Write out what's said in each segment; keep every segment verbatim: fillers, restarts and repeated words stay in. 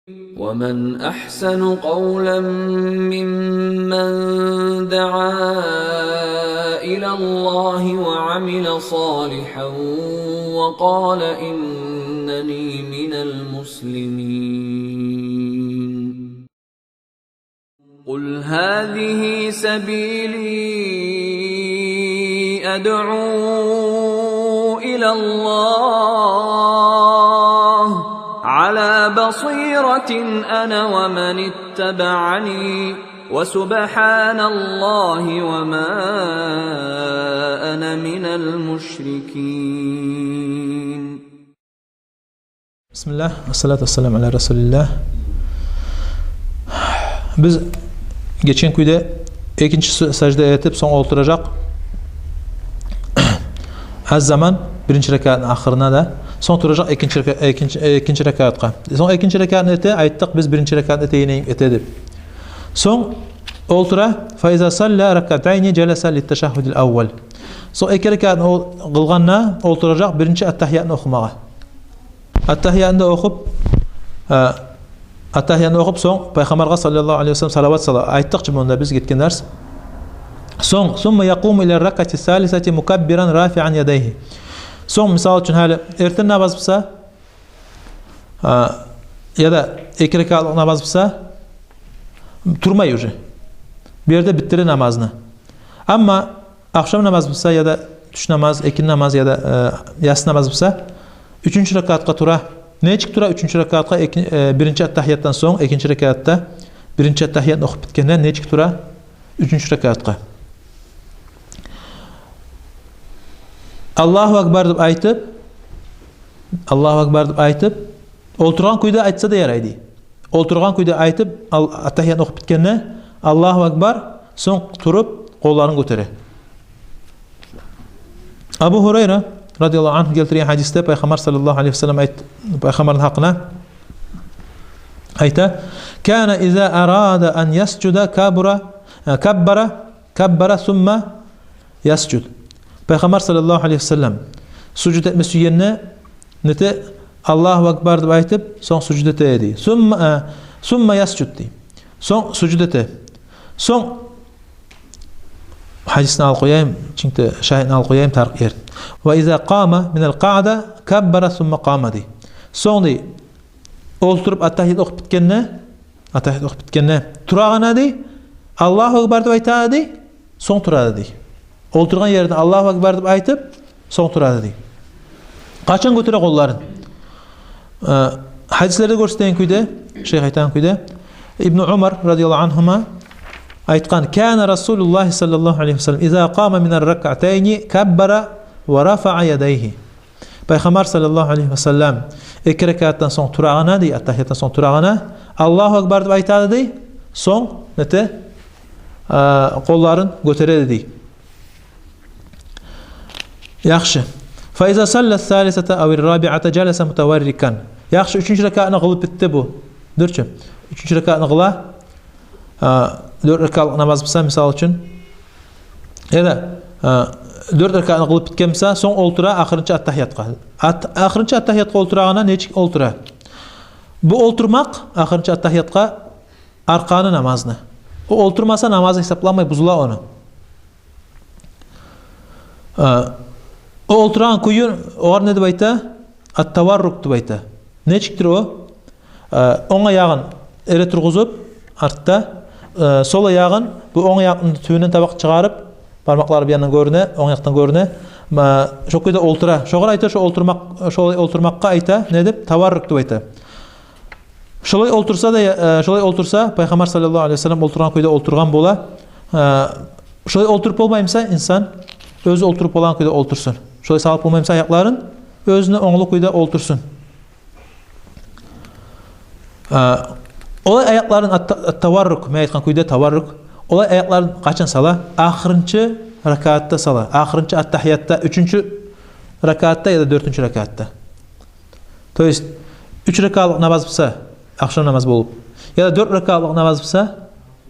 ومن أحسن قولا ممن دعا إلى الله وعمل صالحا وقال إنني من المسلمين. قل هذه سبيلي أدعو إلى الله على بصيرة أنا ومن اتبعني وسبحان الله وما أنا من المشركين. Бисмиллагь, ассалату вассаламу аля расулиллагь. Биз гечген кюйде экинчи су-, сажда этип, сонг олтуражакъ. Аз заман биринчи ракаатны ахырына да, сонг туражакъ экинчи рака-, экинчи, экинчи ракаатгъа. Сонг экинчи ракаатны эте, айтдыкъ биз, биринчи ракаатны этегенин эте деп. Сонг олтура, فإذا صلى ركعتين جلس للتشهد الأول. Сонг эки ракаатны ол-, къылгъанда олтуражакъ биринчи аттагьиятны охумагъа. Аттагьиятны да охуп, э, аттагьиятны охуп, сонг Пайхаммаргъа саллаллагьу алайгьи ва саллам салават сала. Айтдыкъ чы мунда биз гетген дарс. Сонг, ثم يقوم إلى الركعة الثالثة مكبرا رافعا يديه. Сонг, мисал учун, гьали эртен намаз буса, э, яда эки ракатлыкъ намаз буса, турмай уже. Бу ерде битдире намазны. Амма ахшам намаз буса, яда тюш намаз, экинни намаз, яда, э, яссы намаз буса, уьчюнчю ракаатгъа тура. Нечик тура уьчюнчю ракаатгъа? Эки-, э, биринчи аттагьиятдан сонг, экинчи ракаатда, биринчи аттагьиятны охуп битгенде нечик тура уьчюнчю ракаатгъа? Аллагьу акбар деп айтып, Аллагьу акбар деп айтып, олтургъан кюйде айтса да ярай дей. Олтургъан кюйде айтып, ал-, аттагьиятны охуп битгенде, Аллагьу акбар, сонг туруп къолларын гётере. Абу Гьурайра радияллагьу ангьу гелтирген гьадисде Пайхаммар саллаллагьу алайгьи ва саллам айт-, Пайхаммарны гьакъына айта: كان إذا أراد أن يسجد كبر، э, كبر كبر ثم يسجد. Пайхаммар саллаллагьу алайгьи ва саллам сужуд этме сюйгенде нете, Аллагьу акбар деп айтып, сонг сужуд эте эди. ثم, э, ثم يسجد дей. Сонг сужуд эте. Сонг гьадисни алып къояйым, чынг да шагьитни алып къояйым, тарыкъ ер. وإذا قام من القعدة كبر ثم قام дей. Сонг дей, олтуруп аттагьият охуп битгенде, аттагьият охуп битгенде турагъанда дей, Аллагьу акбар деп айтады дей, сонг турады дей. Олтургъан ерден Аллагьу акбар деп айтып, сонг турады дей. Къачан гётере къолларын? Э, гьадислерде гёрсетген кюйде, шейх айтгъан кюйде, Ибну Умар радияллагьу ангьума айтгъан: كان رسول الله صلى الله عليه وسلم إذا قام من الركعتين كبر ورفع يديه. Пайхаммар саллаллагьу алайгьи ва саллам эки ракаатдан сонг турагъанда дей, аттагьиятдан сонг турагъанда, Аллагьу акбар деп айтады дей, сонг нете, а, къолларын гётереди дей. Яхшы. فإذا صلى الثالثة أو الرابعة جلس متوركا. Яхшы, уьчюнчю ракаатны къылып битди бу. Дюр чю. Уьчюнчю ракаатны къыла, а, дёрт ракатлыкъ намаз буса, мисал учун. Яда, а, дёрт ракаатны къылып битген буса, сонг олтура ахырынчы аттагьиятгъа. Ат-, ахырынчы аттагьиятгъа олтурагъанда нечик олтура? Бу олтурмакъ ахырынчы аттагьиятгъа арканы намазны. О олтурмаса, намазы гьисапланмай, бузула ону. А, о олтурагъан кюйюн огъар не деп айта? Ат-таваррук деп айта. Нечикдир о? А, онг аягъын эре тургъузуп, артда, а, сол аягъын бу онг аякъны тюбюнден таба чыгъарып, бармакълары бу яндан гёрюне, онг аякъдан гёрюне. Ма, шо кюйде олтура. Шогъар айта, шо олтурмакъ, шолай олтурмакъгъа айта, не деп? Таваррук деп айта. Шолай олтурса да, э, шолай олтурса, Пайхаммар саллаллагьу алайгьи ва саллам олтургъан кюйде олтургъан бола. Э, шолай олтуруп болмай буса, инсан оьзю олтуруп болагъан кюйде олтурсун. Шолай салып болмай буса аякъларын, оьзюне онглу кюйде олтурсун. Э, олай аякъларын ат-, ат-таваррук, мен айтгъан кюйде таваррук. Олай аякъларын къачан сала? Ахырынчы ракаатда сала. Ахырынчы аттагьиятда, уьчюнчю ракаатда яда дёртюнчю ракаатда. То есть, уьч ракатлыкъ намаз буса, ахшам намаз болуп, яда дёрт ракатлыкъ намаз буса,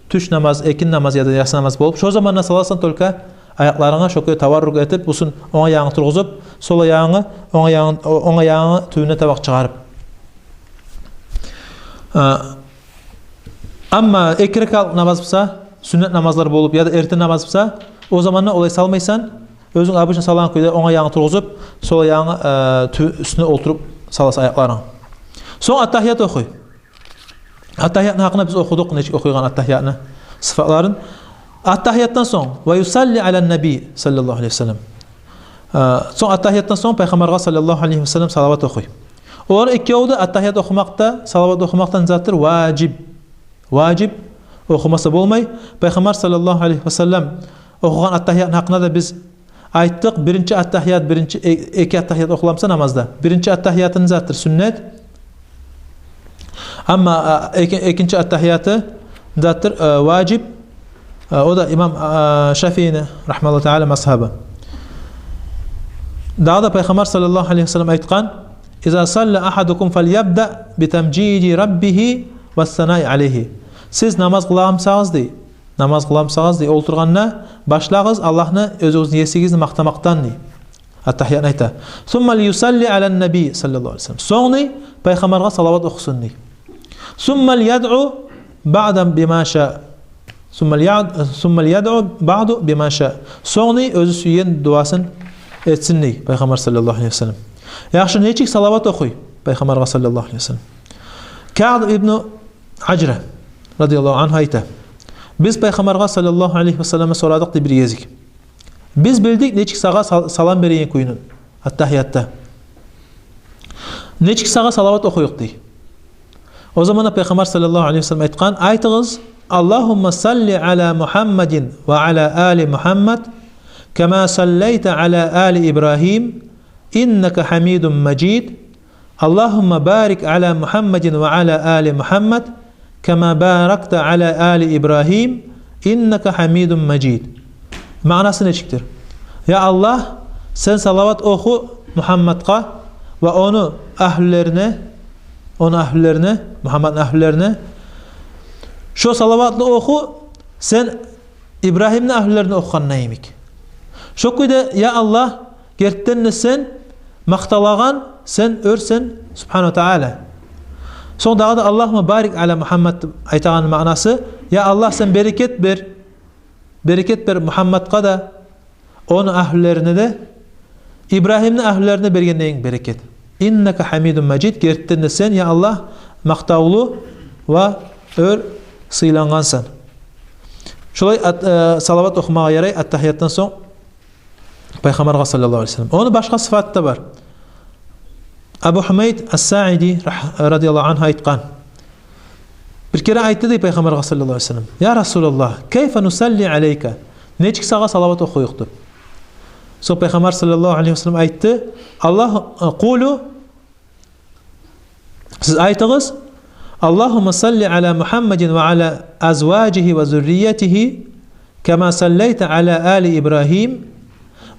тюш намаз, экинни намаз яда яссы намаз болуп, шо заманда саласан только аякъларынга шо кюйде таваррук этип, бусун онг аягъынгны тургъузуп, сол аягъынгны онг аягъын-, о-, онг аягъынгны тюбюне таба чыгъарып. А, амма эки ракаат намаз буса, сюннет намазлар болуп, яда эртен намаз буса, о заманда олай салмайсан, оьзюнг обычно салгъан кюйде онг аягъынгны тургъузуп, сол аягъынгны, э, тю-, уьстюне олтуруп саласан аякъларынг. Сонг аттагьият охуй. Аттагьиятны гьакъында биз охудукъ, нечик охуйгъан аттагьиятны сыфатларын. Аттагьиятдан сонг, ва юсалли алан наби саллаллагьу алайгьи ва саллам. Э, сонг аттагьиятдан сонг Пайхаммаргъа саллаллагьу алайгьи ва саллам салават охуй. Олар экевю де, аттагьият охумакъ да, салават охумакъ да затдыр, важип. Важип, охумаса болмай. Пайхаммар саллаллагьу алайгьи ва саллам охугъан аттагьиятны гьакъында да биз айтдыкъ, биринчи аттагьият, биринчи, э-, эки аттагьият охуламса намазда, биринчи аттагьияты затдыр сюннет. Амма, а, эки-, экинчи аттагьияты затдыр, э, важип. Э, о да имам, э, Шафиини, рагьмаллагьу таала, мазгьабы. Дагъы да Пайхаммар саллаллагьу алайгьи ва саллам айтгъан: «Иза салла ахадукум фалябда битамжиди раббигьи ва санаи алайгьи». Сиз намаз къыламсагъыз дей, намаз къыламсагъыз дей, олтургъанда башлагъыз Аллагьны, оьзюгюзню есигизни макътамакъдан дей. Аттагьиятны айта. Сумма лиюсалли алан наби саллаллагьу алайгьи ва саллам. Сонг дей, Пайхаммаргъа салават охусун дей. Сумма лиядъу баъда бима ша. Сумма лияд-, сумма лиядъу баъду бима ша. Сонг дей, оьзю сюйген дуасын этсин дей Пайхаммар саллаллагьу алайгьи ва саллам. Яхшы, нечик салават охуй Пайхаммаргъа саллаллагьу алайгьи ва саллам? Каъб ибну Ажра радияллагьу ангьу айта: биз Пайхаммаргъа саллаллагьу алайгьи ва салламгъа сорадыкъ дей бир гезик. Биз билдик нечик сагъа сал-, салам береген кюйню аттагьиятда. Нечик сагъа салават охуюкъ дей. О заманда Пайхаммар саллаллагьу алайгьи ва саллам айтгъан: айтыгъыз: «Аллагьумма салли ала Мухаммадин ва ала али Мухаммад, кама саллайта ала али Ибрагьим, иннака хьамидун мажид. Аллагьумма барик ала Мухаммадин ва ала али Мухаммад, кама баракта ала али Ибрагьим, иннака хьамидун мажид». Маънасы нечикдир? Я Аллагь, сен салават оху Мухаммадгъа ва ону агьлюлерине, ону агьлюлерине, Мухаммадны агьлюлерине. Шо салаватны оху сен Ибрагьимни агьлюлерине охугъанда йимик. Шо кюйде, я Аллагь, гертиден де сен макъталагъан, сен оьрсен, субгьанагьу ва таала. Сонг дагъы да: «Аллагьумма барик ала Мухаммад» деп айтагъанны маънасы: я Аллагь, сен берекет бер, берекет бер Мухаммадгъа да, ону агьлюлерине де, Ибрагьимни агьлюлерине бергендейин берекет. Иннака хьамидун мажид, гертиден де сен, я Аллагь, макътавлу ва оьр сыйлангъансан. Шолай ат-, э, салават охумагъа ярай аттагьиятдан сонг Пайхаммаргъа саллаллагьу алайгьи ва саллам. Ону башгъа сыфаты да бар. Абу Хьумайд ас-Саиди рагь-, радияллагьу ангьу айтгъан. Бир керен айтды дей Пайхаммаргъа саллаллагьу алайгьи ва саллам: «Я Расулаллагь, кайфа нусалли алайка?» Нечик сагъа салават охуюкъ деп. Сонг Пайхаммар саллаллагьу алайгьи ва саллам айтды: «Аллагь, э, къулу», сиз айтыгъыз: «Аллагьумма салли ала Мухаммадин ва ала азважигьи ва зурриятигьи, кама саллайта ала али Ибрагьим,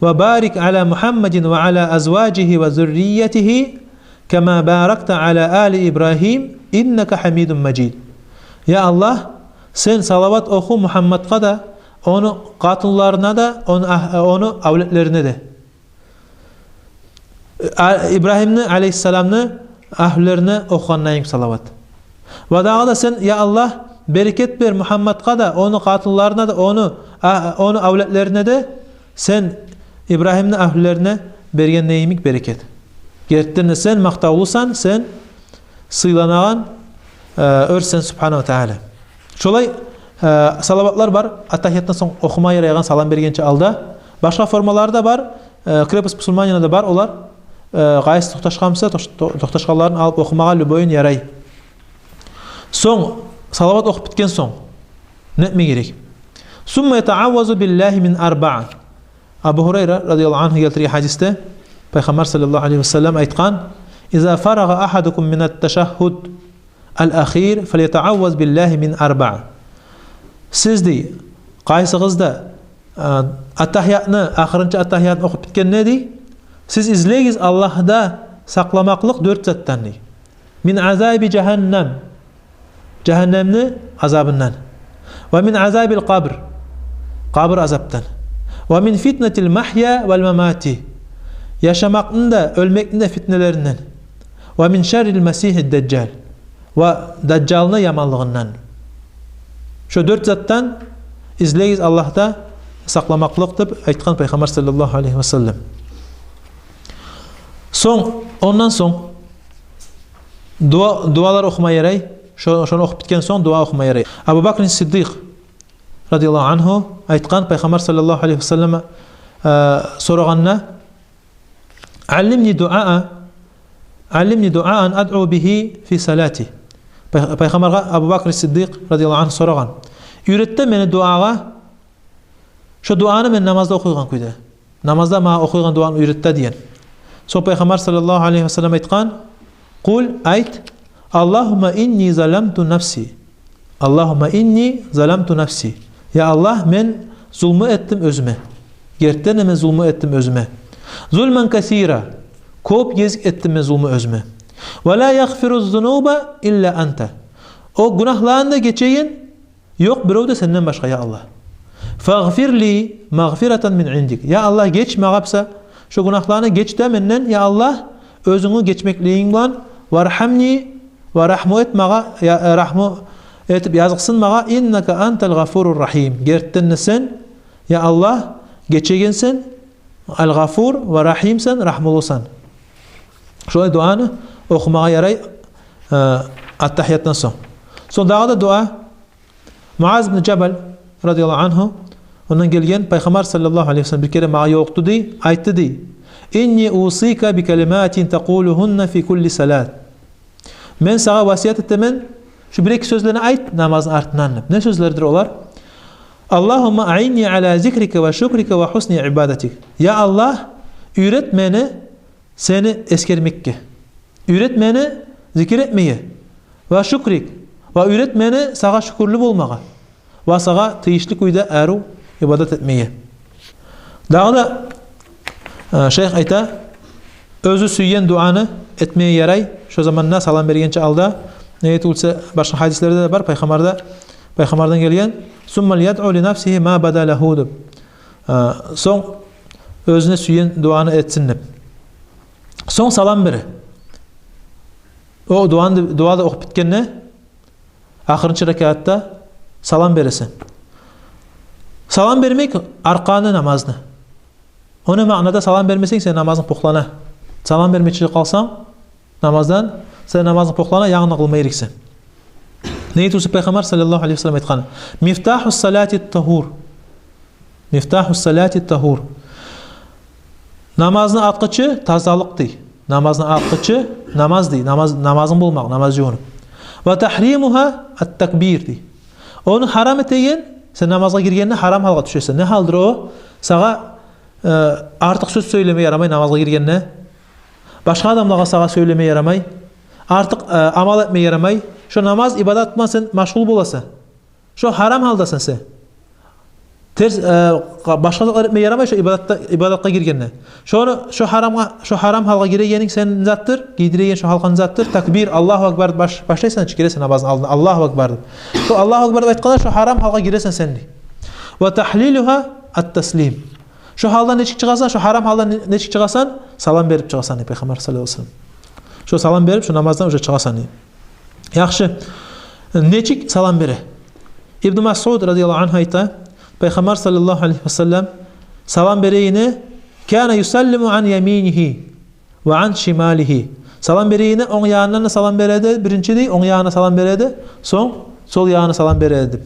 ва барик ала Мухаммадин ва ала азважигьи ва зурриятигьи, кама баракта ала али Ибрагьим, иннака хьамидун мажид». Я Аллагь, сен салават оху Мухаммадгъа да, ону къатынларына да, ону агь-, ону авлетлерине де. А, Ибрагьимни алайгьиссаламны агьлюлерине охугъанда йимик салават. Ва дагъы да сен, я Аллагь, берекет бер Мухаммадгъа да, ону къатынларына да, ону, а, ону авлетлерине де, сен Ибрагьимни агьлюлерине бергендейин йимик берекет. Гертиден де сен макътавлусан, сен сыйланагъан, э, оьрсен, субгьанагьу ва таала. Шолай, э, салаватлар бар, аттагьиятдан сонг охума ярайгъан салам бергенче алда. Башгъа формалары да бар, э, крепость мусульманина да бар олар. Э, къайсы токъташгъан буса, токъ-, то-, токъташгъанларын алып охумагъа любойун ярай. Сонг, салават охуп битген сонг, не этме герек? Сумма ятааввазу биллагьи мин арбаъ. Абу Гьурайра радияллагьу ангьу гелтирген гьадисде Пайхаммар саллаллагьу алайгьи ва саллам айтгъан: «Иза фарагъа ахадукум минат ташагьгьуд ал-ахир, фалятаавваз биллагьи мин арбаъ». Сиз, дей, къайсыгъыз да, а, аттагьиятны, ахырынчы аттагьиятны охуп битгенде, дей, сиз излегиз Аллагьда сакъламакълыкъ дёрт затдан, дей. Мин азаби жагьаннам, жагьаннамны азабындан. Ва мин азабил къабр, къабыр азапдан. Ва мин фитнатил магья вал мамати, яшамакъны да, оьлмекни де фитнелеринден. Ва мин шаррил масигьид дажжал. ва дажжалны яманлыгъындан. Шо дёрт затдан излегиз Аллагьда сакъламакълыкъ деп айтгъан Пайхаммар саллаллагьу алайгьи васаллам. Сонг, ондан сонг дуа, дуалар охума ярай. Шо-, шону охуп битген сонг дуа охума ярай. Абу Бакр Сиддикъ радияллагьу ангьу айтгъан, Пайхаммар саллаллагьу алайгьи васаллам, э, сорагъанда: «Аллимни дуаа, аллимни дуаан адъу бигьи фи салати». Пай-, Пайхаммаргъа Абу Бакр Сиддикъ радияллагьу ангьу сорагъан: «Уьйрет де мени дуагъа, шо дуаны мен намазда охуйгъан кюйде. Намазда магъа охуйгъан дуаны уьйрет де», — деген. Сонг Пайхаммар саллаллагьу алайгьи васаллам айтгъан: «Къул», айт: «Аллагьумма инни заламту нафси. Аллагьумма инни заламту нафси. Я Аллагь, мен зулму этдим оьзюме. Гертиден де мен зулму этдим оьзюме. Зулман касира. Кёп гезик этдим мен зулму оьзюме. Ва ла ягъфиру зунуба илла анта. О гюнагьланы да гечеген ёкъ бирев де сенден башгъа, я Аллагь. Фагъфир ли магъфиратан мин индик. Я Аллагь, геч магъа буса, шо гюнагьланы геч де менден, я Аллагь, оьзюнгню гечмеклигинг булан. Вархамни, ва рагьму эт магъа, я, рагьму этип языкъсын магъа. Иннака антал гъафурур рагьим. Гертиден де сен, я Аллагь, гечегенсен, ал-Гъафур ва Рагьимсен, рагьмулусан». Шолай дуаны охумагъа ярай, э, аттагьиятдан сонг. Сонг дагъы да дуа. Муаз ибн Жабал радияллагьу ангьу, ондан гелген, Пайхаммар саллаллагьу алайгьи васаллам бир керен магъа ёлукъду дей, айтды дей: «Инни усика би калиматин такъулугьунна фи кулли салат». «Мен сагъа васият этемен, шу бир-эки сёзлени айт намазны артындан», — деп. Не сёзлердир олар? «Аллагьумма аинни ала зикрика ва шукрика ва хусни ибадатик». Я Аллагь, уьйрет мени сени эсгермекге. Уьйрет мени зикир этмеге ва шукрик, ва уьйрет мени сагъа шюкюрлю болмагъа ва сагъа тийишли кюйде арив ибадат этмеге. Дагъы да, э, шайх айта, оьзю сюйген дуаны этмеге ярай шо заманда, салам бергенче алда. Неге тюгюлсе, башгъа гьадислерде де бар, Пайхаммарда, Пайхаммардан гелген: «Сумма лиядъу ли нафсигьи ма бада лагьу», — деп. Э, сонг оьзюне сюйген дуаны этсин деп. Сонг салам бере. О дуаны, дуа да охуп битгенде, ахырынчы ракаатда салам бересен. Салам бермек арканы намазны. О не маънада? Салам бермесенг, сени намазынг пухлана. Салам бермей чыгъып къалсанг намаздан, сени намазынг пухлана, янгыдан къылма герексен. Неге тюгюлсе, Пайхаммар саллаллагьу алайгьи васаллам айтгъан: «Мифтаху салати тагьур». «Мифтаху салати тагьур». Намазны ачгъычы тазалыкъ дей. Намазны ачгъычы намаз дей. Намаз, намазынг болмакъ, намаз жувунуп. «Ва тагьримугьа ат-такбир», — дей. Ону гьарам этеген, сен намазгъа гиргенде гьарам гьалгъа тюшесен. Не гьалдыр о? Сагъа, э, артыкъ сёз сёйлеме ярамай намазгъа гиргенде. Башгъа адамлагъа сагъа сёйлеме ярамай. Артыкъ, э, амал этме ярамай. Шо намаз, ибадат булан сен машгъул боласан. Шо гьарам гьалдасан сен. Терс, э, башгъа затлар этме ярамай шо ибадатда, ибадатгъа гиргенде. Шону, шо гьарамгъа, шо гьарам гьалгъа гирегенинг сени затдыр, гийдиреген шо гьалгъанг затдыр. Такбир, Аллагьу акбар баш-, башлайсан, чы гиресен намазны алдына, Аллагьу акбар деп. Шо Аллагьу акбар деп айтгъанда, шо гьарам гьалгъа гиресен сен дей. «Ва тагьлилугьа ат-таслим». Шо гьалдан нечик чыгъасан, шо гьарам гьалдан не-, нечик чыгъасан? Салам берип чыгъасан дей Пайхаммар саллаллагьу алайгьи васаллам. Шо салам берип, шо намаздан уже чыгъасан дей. Яхшы. Нечик салам бере? Ибну Масъуд радияллагьу ангьу айта, Пайхаммар саллаллагьу алайгьи васаллам салам берегенде: «Кана юсаллиму ан яминигьи ва ан шималигьи». Салам берегенде онг ягъындан да салам береди, биринчи дей, онг ягъына салам береди, сонг сол ягъына салам береди.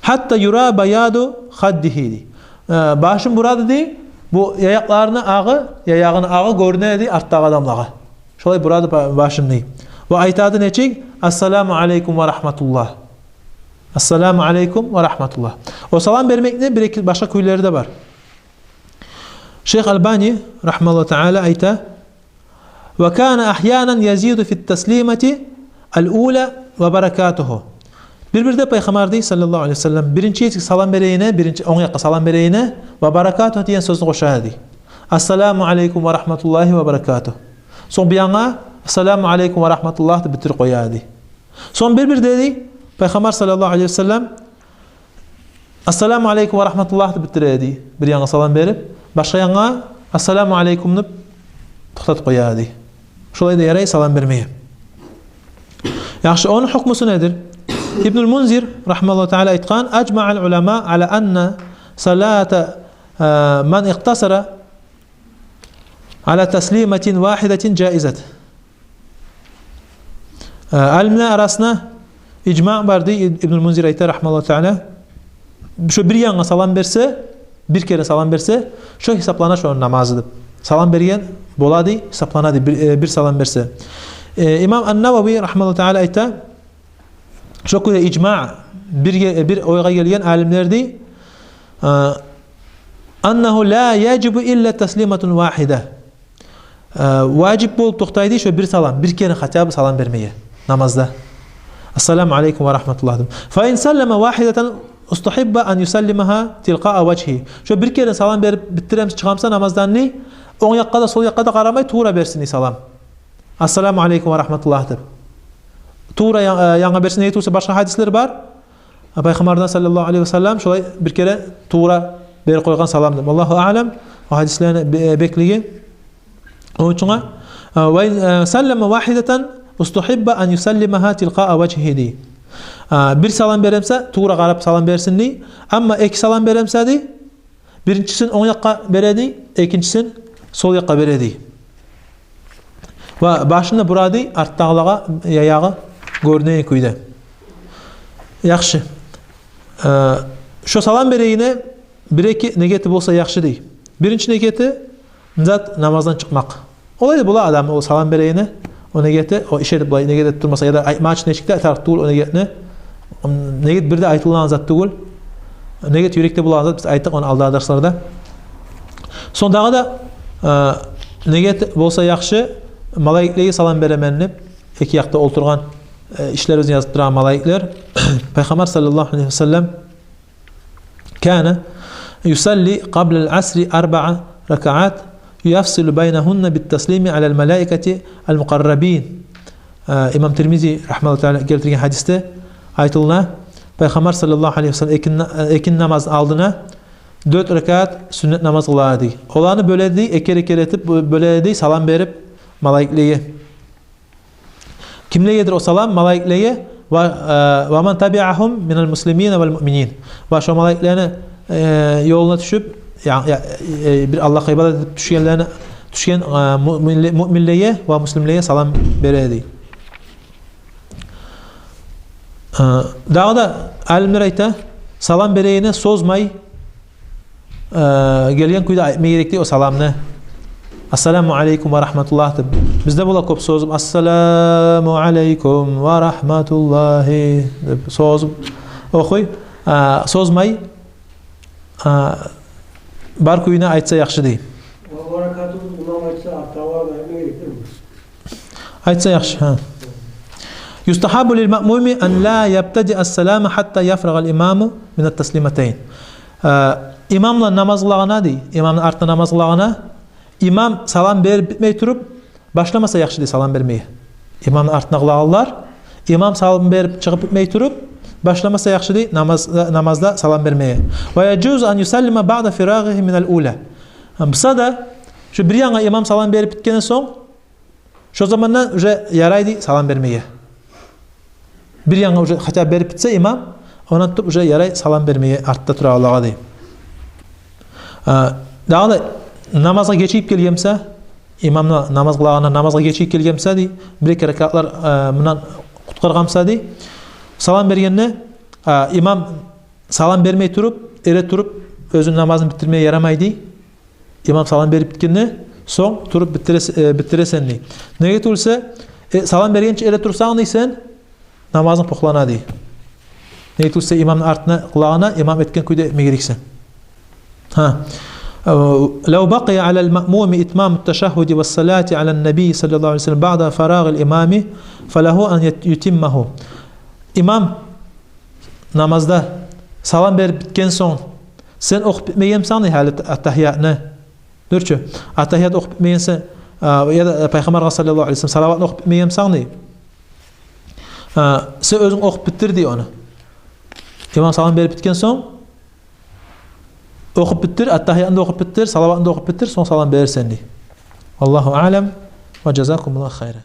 «Гьатта юра баяду хаддигьи», — дей. Э, башын бурады дей, бу яякъларыны агъы, яягъыны агъы гёрюне дей артдагъы адамлагъа. Шолай бурады ба-, башын дей. Ва айтады нечик? «Ассаламу алайкум ва рагьматуллагь. Ассаламу алайкум ва рагьматуллагь». О салам бермекни бир-эки башгъа кюйлери де бар. Шейх Албани, рагьимагьуллагьу таала, айта: «Ва кана агьянан язиду фит-таслимати ал-ула ва баракатугьу». Бир-бирде Пайхаммар дей, саллаллагьу алайгьи васаллам, биринчи салам берегенде, биринчи онг якъгъа салам берегенде, «ва баракатугьу» деген сёзню къоша дей. «Ассаламу алайкум ва рагьматуллагьи ва баракатугьу». Сонг бир янгъа «Ассаламу алайкум ва рагьматуллагь» деп битирип къоя дей. Сонг бир-бирде дей, Пайхаммар саллаллагьу алайгьи васаллам «Ассаламу алайкум ва рагьматуллагь» деп битире дей, бир янгъа салам берип, башгъа янгъа «Ассаламу алайкум» деп токътатып къоя дей. Шолай да ярай салам бермеге. Яхшы, ону гьукмусу недир? Ибнул Мунзир, рахимагьуллагьу таала, айтгъан: «Ажмаъал уламаъ ала анна салата, э, ман икътасара ала таслиматин вагьидатин жаизат». Э, алимлер арасында ижмаъ бар, дей Ибнул Мунзир, айта, рахимагьуллагьу таала. Шо бир янгъа салам берсе, бир керен салам берсе, шо гьисаплана шону намазы деп. Салам берген бола, дей, гьисаплана, дей, бир, э, бир салам берсе. Э, имам ан-Навави, рахимагьуллагьу таала, айта, шо кюйде ижмаъ, бирге, э, бир ойгъа гелген алимлер, дей, э, аннагьу ла яжибу илла таслиматун вагьида. Э, важип болуп токътай, дей, шо бир салам, бир керен хотя бы салам бермеге намазда. «Ассаламу алейкум ва рагьматуллагь» деп. «Фа ин саллама вагьидатан устагьибба ан юсаллимагьа тилкъаа важгьигьи». Шо бир керен салам берип битдиремсе, чыгъамса намаздан, дей, онг якъгъа да, сол якъгъа да къарамай, тувра берсин, дей, салам. «Ассаламу алейкум ва рагьматуллагь» деп. Тувра ян-, э, янгъа берсин, неге тюгюл де башгъа гьадислер бар. Пайхаммардан, саллаллагьу алейгьи ва саллам, шолай бир керен тувра берип къойгъан салам деп. Валлагьу аълам, о гьадислени бе-, беклиги. Ону учун, э, «ва ин, э, саллама вагьидатан устагьибба ан юсаллимагьа тилкъаа важгьигьи», дей. Э, бир салам беремсе, тувра къарап салам берсин, дей. Амма эки салам беремсе, дей, биринчисин онг якъгъа бере, дей, экинчисин сол якъгъа бере, дей. Ва башын да бура, дей, артдагъылагъа, я-, ягъы гёрюнеген кюйде. Яхшы. Э, шо салам берегине бир-эки негети болса яхшы, дей. Биринчи негети, зат намаздан чыкъмакъ. Олай да бола адам, о салам берегине, о негети, о иш этип, булай негет этип турмаса, яда айтмакъ учун нечик де айтарыкъ тюгюл о негетни. М, негет бир де айтылагъан зат тюгюл. Негет юрекде болагъан зат, биз айтдыкъ ону алдагъы дарсларда. Сонг дагъы да, э, негет болса яхшы, малайиклеге салам беремен деп, эки якъда олтургъан, э, ишлерибизни язып турагъан малайиклер. Пайхаммар, саллаллагьу алейгьи ва саллам, «Кана юсалли къаблал асри арбаа ракаат, юфассилу байнагьунна бит таслими алал малаикати ал мукъаррабин». Э, имам Тирмизи, рахимагьуллагьу таала, гелтирген гьадисде айтылына, Пайхаммар, саллаллагьу алейгьи ва саллам, экин на-, э, экин намаз алдына дёрт ракаат сюннет намаз къыла эди. Оланы бёле эди, экер-экер этип бё-, бёле эди салам берип малайиклеге. Кимлегедир о салам? Малайиклеге. «Ва, э, ва ман табиагьум минал муслимина вал муъминин». Ва шо малайиклени, э, ёлуна тюшюп, я-, я-, э, бир Аллагьгъа ибадат этип тюшгенлени, тюшген, э, муъминле-, муъминлеге ва муслимлеге салам бере эди. Э, дагъы да алимлер айта, салам берегине созмай, э, гелген кюйде айтма герек, дей, о саламны. «Ассаламу алейкум ва рагьматуллагь» деп. Бизде бола кёп созуп: «Ассаламу алейкум ва рагьматуллагьи» деп созуп охуй. Э, созмай, э, бар кюйюне айтса яхшы, дей. Ва баракатугь имам айтса, артдагъылар да айтма герек, дей ми? Айтса яхшы, гьа. «Юстагьаббу лил маъмуми ан ла ябтадиа ас-салама гьатта яфрагъал имаму минат таслиматайн». Э, имам булан намаз къылагъанда, дей, имамны артында намаз къылагъанда, имам салам берип битмей туруп башламаса яхшы, дей, салам бермеге. Имамны артында къылагъанлар, имам салам берип чыгъып битмей туруп башламаса яхшы, дей, намаз, намазда салам бермеге. «Ва яжузу ан юсаллима баъда фирагъигьи минал ула». Буса да, шо бир янгъа имам салам берип битгенден сонг, шо заманда уже ярай, дей, салам бермеге. Бир янгъа уже хотя бы берип битсе имам, ондан тутуп уже ярай салам бермеге артда турагъанлагъа, дей. Э, дагъы да намазгъа гечигип гелгенсе, имамны намаз къылагъанда намазгъа гечигип гелгенсе, дей, бир-эки ракаатлар, э, мундан къутгъаргъанса, дей, салам бергенде, э, имам салам бермей туруп, эретуруп оьзюню намазын битдирмеге ярамай, дей. Имам салам берип битгенде, сонг туруп битдирес-, э, битдиресен, дей. Неге тюгюл де, э, салам бергенче эретурсанг, дей, сен, намазынг пухлана, дей. Неге тюгюл де имамны артына къылагъанда имам этген кюйде этме герексен. Гьа. Э, «Лав бакъия алал маъмуми итмамут ташагьгьуди вас салати алан наби саллаллагьу алайгьи ва саллам баъда фарагъил имами, фалагьу ан ят-, ютиммагьу». Имам намазда салам берип битген сонг, сен охуп битмегенсен, дей, гьали ат-, аттагьиятны. Дюр чю, аттагьият охуп битмегенсен, а, яда Пайхаммаргъа саллаллагьу алайгьи ва саллам салаватны охуп битмегенсен, дей. А, сен оьзюнг охуп битдир, дей, ону. Имам салам берип битген сонг, охуп битдир, аттагьиятны да охуп битдир, салаватны да охуп битдир, сонг салам берерсен, дей. Валлагьу аълам ва жазакумуллагьу хайран.